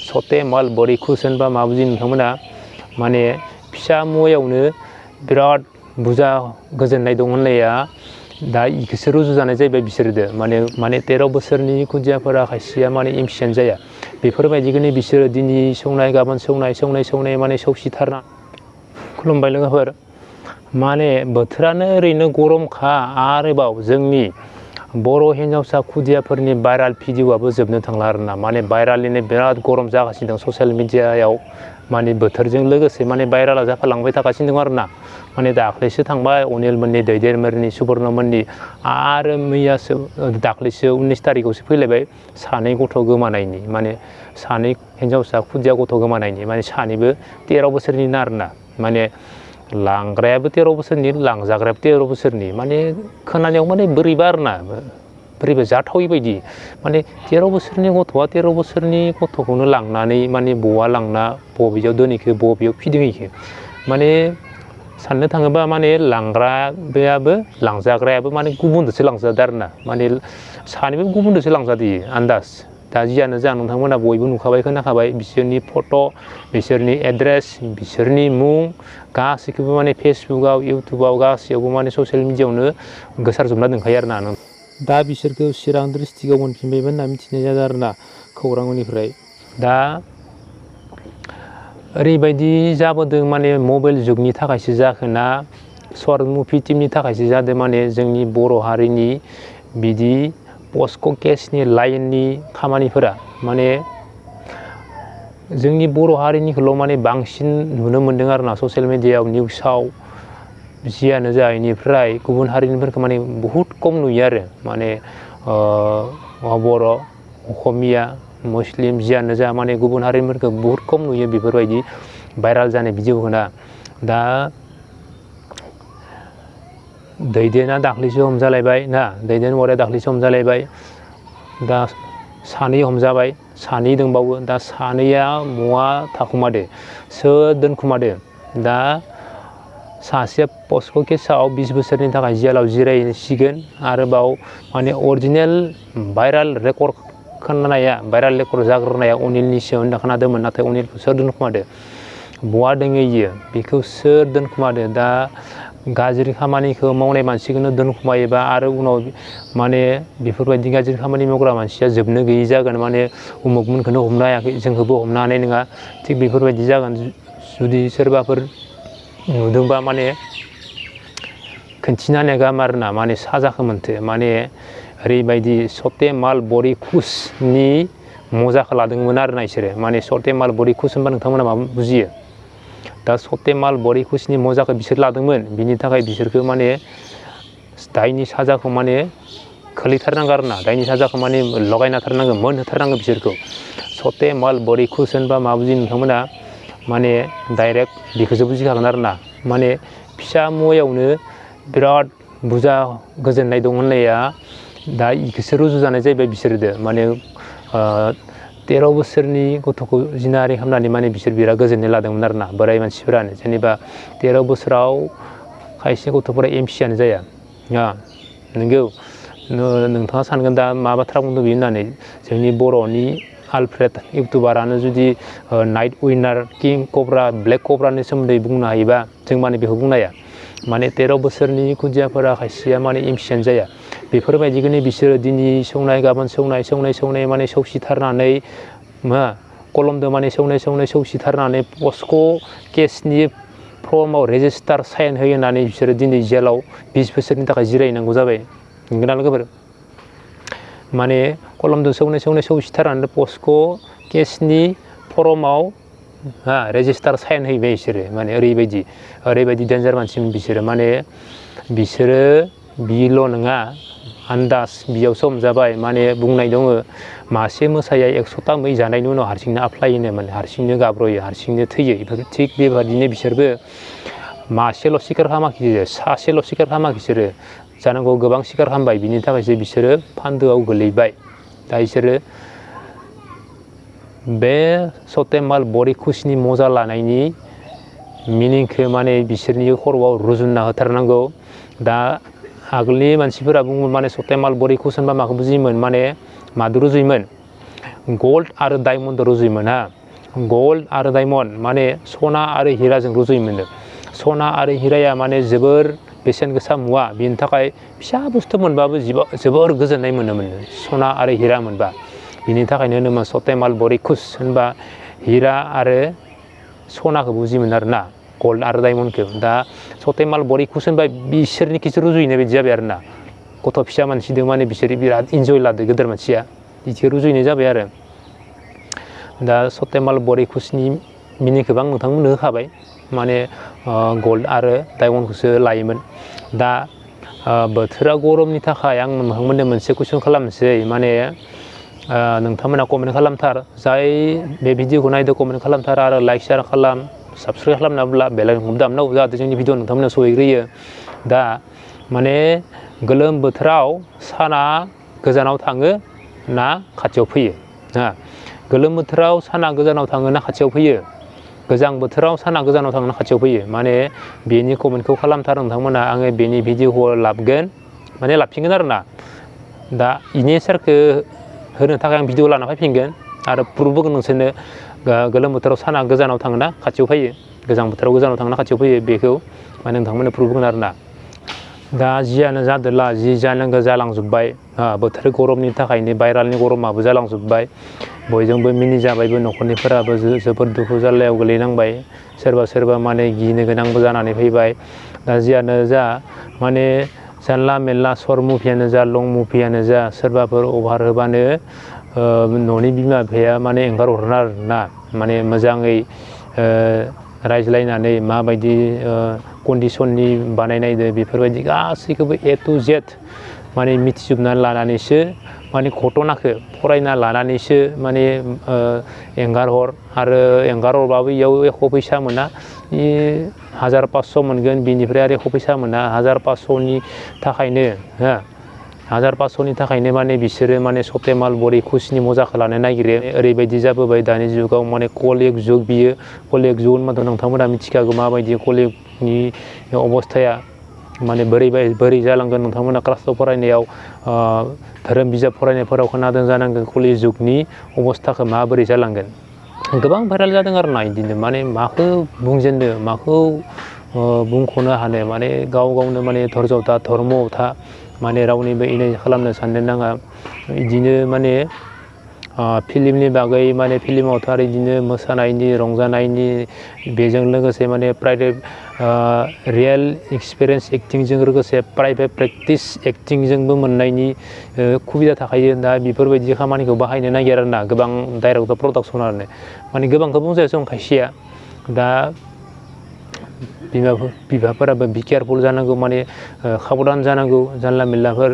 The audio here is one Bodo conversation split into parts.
सते माल बरि खुस होनबा मा बुजियो नोंथांमोना माने फिसा मुवायावनो बिराद बुरजा गोजोननाय दं होननाया दा इखौसो रुजुजानाय जाहैबाय बिसोरदो माने 13 बोसोरनि खुदियाफोरा खायसेया माने एम्फिसियेन्ट जाया बेफोरबायदिखौनो बिसोरो दिनै सौनाय गाबोन सौनाय माने सौसिथारना खुलुमबाय लोगोफोर माने बोथोरानो ओरैनो गरमखा आरोबाव जोंनि बर' हिन्जावसा खुदियाफोरनि भाइराल भिडिअ'आबो जोबनो थांला आरोना माने भाइरालैनो बिराद गरम जागासिनो दं ससियेल मिडियायाव माने बोथोरजों लोगोसे माने भाइराला जाफालांबाय थागासिनो दं आरोना माने दाख्लैसो थांबाय अनिल मोननि दैदेनमोननि सुबर्न मोननि आरो मैयासो दाख्लैसो 19 तारिखआवसो फैलायबाय सानै गथ' गोमानायनि माने सानै हिन्जावसा खुदिया गथ' गोमानायनि माने सानैबो 13 बोसोरनि आरोना माने लांग्रायाबो 13 बोसोरनि लांजाग्रायाबो 13 बोसोरनि माने खोनानायाव माने बोरैबा आरोना बोरैबा जाथावै बायदि माने 13 बोसोरनि गथ'आ 13 बोसोरनि गथ'खौनो लांनानै माने बहा लांना बबेयाव दोनहैखो बबेयाव फिदिंहैखो माने साननो थाङोबा माने लांग्रायाबो लांजाग्रायाबो माने गुबुनदोसो लांजादों आरोना माने सानैबो गुबुनदोसो लांजादों आन्दाज दा जियानो जा नोंथांमोना बयबो नुखाबाय खोनाखाबाय बिसोरनि फट' बिसोरनि एड्रेस बिसोरनि मुं गासैखौबो माने फेसबुकआव इउटुबाव गासैयावबो माने ससियेल मिडियायावनो गोसारजोबना दोनखायो आरोना दा बिसोरखौ चिरां डिस्ट्रिक्टआव मोनफिनबायबो होनना मिथिनाय जादों आरोना खौरांनिफ्राय दा ओरैबायदि जाबोदों माने मबाइल जुगनि थाखायसो जाखोना सर्ट मुभि टिमनि थाखायसो जादों माने जोंनि बर' हारिनि बिदि पस्क' केसनि लाइननि खामानिफोरा माने जोंनि बर' हारिनिखौल' माने बांसिन नुनो मोन्दों आरोना ससियेल मिडियायाव निउसाव जियानो जा इनिफ्राय गुबुन हारिनिफोरखौ माने बहुद खम नुयो आरो माने बर' असमिया मुस्लिम जियानो जा माने गुबुन हारिफोरखौ बहुद खम नुयो बेफोरबायदि भाइराल जानाय भिडिअखौना दा दैदेना दाख्लैसो हमजालायबाय ना दैदेन बरिया दाख्लैसो हमजालायबाय दा सानै हमजाबाय सानै दंबावो दा सानैया महा थाखुमादो सोर दोनखुमादो दा सासेया पस्क' केसाव 20 बोसोरनि थाखाय जेलाव जिरायसिगोन आरोबाव माने अरिजिनेल भाइराल रेकर्ड खोनानाया भाइराल रेकर्ड जाग्रोनाया अनिलनिसो होनना खोनादोंमोन नाथाय अनिलखौ सोर दोनखुमादो बहा दोङो इयो बेखौ सोर दोनखुमादो दा गाज्रि खामानिखौ मावनाय मानसिखौनो दोनखुमायोबा आरो उनाव माने बेफोरबायदि गाज्रि खामानि मावग्रा मानसिया जोबनो गैयै जागोन माने उमुगमोनखौनो हमनो हायाखै जोंखौबो हमनो हानाय नङा थिग बेफोरबायदि जागोन जुदि सोरबाफोर नुदोंबा माने खोन्थिनो हानाया गाहाम आरोना माने साजाखौ मोनथो माने ओरैबायदि सते माल बरि खुसनि मजाखौ लादोंमोन आरोना इसोरो माने सते माल बरि खुस होनबा नोंथांमोना मा बुजियो दा सते माल बरि खुसनि मजाखौ बिसोर लादोंमोन बिनि थाखाय बिसोरखौ माने दायनि साजाखौ माने खोलैथारनांगौ आरोना दायनि साजाखौ माने लगायना थारनांगौ मोनहोथारनांगौ बिसोरखौ सते माल बरि खुस होनबा मा बुजियो नोंथांमोना माने डाइरेक्ट बेखौसो बुजिखागोन आरोना माने फिसा मुवायावनो बिराद बुरजा गोजोननाय दं होननाया दा इखौसो रुजुजानाय जाहैबाय बिसोरदो माने 13 बोसोरनि गथ'खौ जिनाहारि खालामनानै माने बिसोर बिराद गोजोननाय लादोंमोन आरोना बोराय मानसिफोरानो जेनेबा 13 बोसोराव खायसे गथ'फोरा एम्फिसियानो जाया नंगौ नोंथाङा सानगोन दा मा बाथ्रा बुंदों बे होननानै जोंनि बर'नि आलफ्रेड इउटुबारानो जुदि नाइट उइनार किं कब्रा ब्लेक कब्रानि सोमोन्दै बुंनो हायोबा जों माने बेखौ बुंनो हाया माने 13 बोसोरनि खुदियाफोरा खायसेया माने एम्फिसियेन्ट जाया बेफोरबायदिखौनो बिसोरो दिनै सौनाय गाबोन सौनाय माने सौसिथारनानै मा कलमदो माने सौनाय सौसिथारनानै पस्क' केसनि फर्माव रेजिस्टार साइन होयो होननानै बिसोरो दिनै जेलाव 20 बोसोरनि थाखाय जिरायनांगौ जाबाय नंगौना लोगोफोर माने कलमदो सौनाय सौसिथारनानै पस्क' केसनि फर्माव रेजिस्टार साइन हैबाय बिसोरो माने ओरैबायदि डेन्जार मानसिमोन बिसोरो माने बिसोरो बिल' नङा आन्दाज बेयावसो हमजाबाय माने बुंनाय दङ मासे मोसाया 100ता मै जानायनि उनाव हारसिंनो आफ्लायोनो माने हारसिंनो गाब्र'यो हारसिंनो थैयो बेफोर थिग बेबादिनो बिसोरबो मासेल' सिखार खालामाखै सासेल' सिखार खालामाखै बिसोरो जानांगौ गोबां सिखार खालामबाय बिनि थाखायसो बिसोरो फान्दोआव गोलैबाय दा बिसोरो बे सते माल बरि खुसनि मजा लानायनि मिनिंखौ माने बिसोरनि खर'आव रुजुनना होथारनांगौ दा आगोलनि मानसिफोरा बुङोमोन माने सते माल बरि खुस होनबा माखौ बुजियोमोन माने मादो रुजुयोमोन गल्ड आरो डायमन्ड रुजुयोमोन गोल्ड आरो डायमन्ड माने सना आरो हिराजों रुजुयोमोन। सना आरो हिराया माने जोबोर बेसेन गोसा मुवा, बेनि थाखाय फिसा बुस्थु मोनबाबो जोबोर गोजोननाय मोनोमोन सना आरो हिरा मोनबा। बिनि थाखायनो होनोमोन सतेमाल बरिकुस होनबा हिरा आरो सनाखौ बुजियोमोन आरोना, गोल्ड आरो डायमन्डखौ। दा सतेमाल बरिकुस होनबा बिसोरनिखौसो रुजुयनाय बायदि जाबाय आरोना। गथ' फिसा मानसिदों माने बिसोरो बिराद इन्जय लादो गेदेर मानसिया, बिदिखौ रुजुयनाय जाबाय आरो। दा सतेमाल बरिकुसनि मिनिंखौबो आं नोंथांमोननो होखाबाय, माने गोल्ड आरो डायमन्डखौसो लायोमोन। दा बोथोरा गरमनि थाखाय आं नोंथांमोननो मोनसे कुइसन खालामनोसै, माने नोंथांमोना कमेन्ट खालामथार, जाय बे भिडिअखौ नायदो कमेन्ट खालामथार आरो लाइक शेयार खालाम, साबसक्राइब खालामनाब्ला बेल आइकनखौ दामनांगौ जाहाथे जोंनि भिडिअ नोंथांमोना सहैग्रोयो। दा माने गोलोम बोथोराव साना गोजानाव थाङो ना खाथियाव फैयो? गोलोम बोथोराव साना गोजानाव थाङो ना खाथियाव फैयो? गोजां बोथोराव साना गोजानाव थाङो ना खाथियाव फैयो? माने बेनि कमेन्टखौ खालामथार नोंथांमोना, आङो बेनि भिडिअखौ लाबगोन, माने लाबफिनगोन आरोना। दा इनि एन्सारखौ होनो थाखाय आं भिडिअ लाना फैफिनगोन आरो प्रुफ होगोन नोंसोरनो, गोलोम बोथोराव साना गोजानाव थाङो ना खाथियाव फैयो, गोजां बोथोराव गोजानाव थाङो ना खाथियाव फैयो, बेखौ माने नोंथांमोननो प्रुफ होगोन आरोना। दा जियानो जादोला, जि जानांगौ जालांजोब्बाय, बोथोर गरमनि थाखायनो भाइरालनि गरमाबो जालांजोब्बाय, बयजोंबो मिनिजाबायबो, न'खरनिफोराबो जोबोर दुखु जाल्लायाव गोलैनांबाय, सोरबा सोरबा माने गिनो गोनांबो जानानै फैबाय। दा जियानो जा माने जानला मेनला सर्ट मुभियानो जा लं मुभियानो जा सोरबाफोर अभार होबानो न'नि बिमा बिफाया माने एंगार हरनो आरोना, माने मोजाङै रायज्लायनानै माबायदि कन्डिसननि बानायनायदो बेफोरबायदि गासैखौबो ए टु जेड माने मिथिजोबनानै लानानैसो माने घटनाखौ फरायना लानानैसो माने एंगार हर, आरो एंगार हरबाबो इयाव एख' फैसा मोना, 1500 मोनगोन, बिनिफ्राय आरो एख' फैसा मोना। 1500नि थाखायनो 1500नि थाखायनो माने बिसोरो माने सतेमाल बरिकुसनि मजाखौ लानो नागिरो। ओरैबायदि जाबोबाय दानि जुगाव, माने कलिग जुग, बियो कलिग जुग होनबाथ' नोंथांमोना मिथिखागौ माबायदि कलिगनि अबस्थाया, माने बोरै जालांगोन। नोंथांमोना क्लास फरायनायाव धोरोम बिजाब फरायनायफोराव खोनादों जानांगोन कलिग जुगनि अबस्थाखौ माबोरै जालांगोन। गोबां भाइराल जादों आरोना, बिदिनो माने माखौ बुंजेननो माखौ बुंख'नो हानो, माने गाव गावनो माने धर्जआव था, धर्मआव था, माने रावनिबो इनाय खालामनो साननो नाङा। बिदिनो माने फिल्मनि बागै माने फिल्मावथ' आरो बिदिनो मोसानायनि रंजानायनि बेजों लोगोसे माने प्राइभेट रियेल एक्सपिरियेन्स एक्टिंजों लोगोसे प्राइभेट प्रेक्टिस एक्टिंजोंबो मोननायनि सुबिदा थाखायो। दा बेफोरबायदि खामानिखौ बाहायनो नागिरो आरोना गोबां डाइरेक्टर प्रडाक्सनानो, माने गोबांखौ बुंजायो जों खायसेया। दा बिफाफोराबो बि केयारफुल जानांगौ, माने साबधान जानांगौ, जानला मेनलाफोर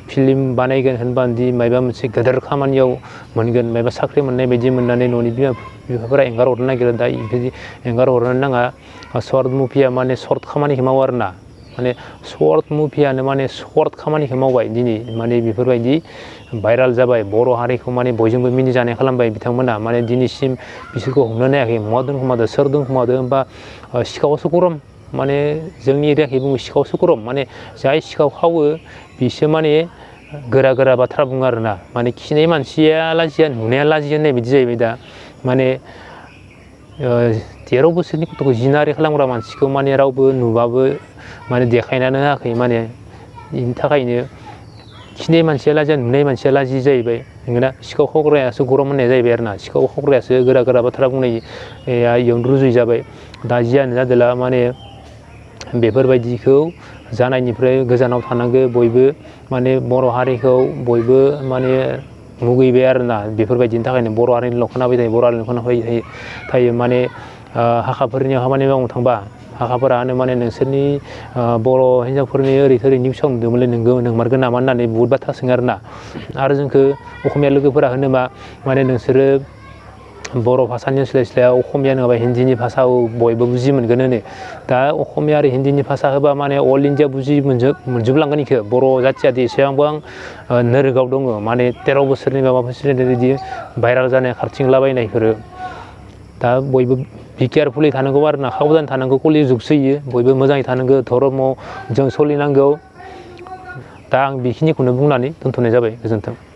फिल्म बानायगोन होनबादि माबा मोनसे गेदेर खामानियाव मोनगोन, माबा साख्रि मोननाय बायदि मोननानै न'नि बिफाफोरा एंगार हरनो नागिरो। दा बिदि एंगार हरनो नाङा। सर्ट मुभिया माने सर्ट खामानिखौ मावो आरोना, माने सर्ट मुभियानो माने सर्ट खामानिखौ मावबाय दिनै, माने बेफोरबायदि भाइराल जाबाय, बर' हारिखौ माने बयजोंबो मिनिजानाय खालामबाय बिथांमोना। माने दिनैसिम बिसोरखौ हमनो नायाखै, महा दोनखोमादों, सोर दोनखोमादों होनबा सिखावसो गरम, माने जोंनि एरियाखै बुङो सिखावसो गरम, माने जाय सिखाव खावो बिसो माने गोरा गोरा बाथ्रा बुङो आरोना, माने खिनाय मानसिया लाजिया नुनाया लाजिया होननाय बिदि जाहैबाय। दा माने 13 बोसोरनि गथ'खौ जिनाहारि खालामग्रा मानसिखौ माने रावबो नुबाबो माने देखायनानै होआखै, माने बेनि थाखायनो खिनाय मानसिया लाजिया नुनाय मानसिया लाजि जाहैबाय। नोंगोना? सिखाव खावग्रायासो गरम होननाय जाहैबाय आरोना, सिखाव खावग्रायासो गोरा गोरा बाथ्रा बुंनाया इयावनो रुजुय जाबाय। दा जियानो जादोला माने बेफोरबायदिखौ जानायनिफ्राय गोजानाव थानांगौ बयबो, माने बर' हारिखौ बयबो माने मुगैबाय आरोना बेफोरबायदिनि थाखायनो। बर' हारिनिल' खोनाबाय थायो, बर' हारिनिल' खोनाबाय थायो, माने हाखाफोरनियाव खामानि मावनो थांबा हाखाफोरानो माने नोंसोरनि बर' हिन्जावफोरनि ओरै थोरै निउसाव नुदोंमोनलै, नोंमारगौ नामा होननानै बुहुत बाथ्रा सोङो आरोना। आरो जोंखौ असमिया लोगोफोरा होनोबा माने नोंसोरो बर' भाषानि सोलाय असमिया नङाबा हिन्दीनि भाषाखौ बयबो बुजि मोनगोन होनो। दा असमिया आरो हिन्दीनि भाषा होबा माने अल इण्डिया बुजि मोनजोबलांगोन इखौ। बर' जाथियादि एसेबां नोरोगाव दङ, माने 13 बोसोरनि माबा बोसोरनि बिदि भाइराल जानाय खारथिंलाबायनायफोरो। दा बयबो बि केयारफुलै थानांगौ आरोना, साबधान थानांगौ, कलि जुगसो इयो, बयबो मोजाङै थानांगौ, धर्मजों सोलिनांगौ। दा आं बेखिनिखौनो बुंनानै दोनथ'नाय जाबाय, गोजोन्थों।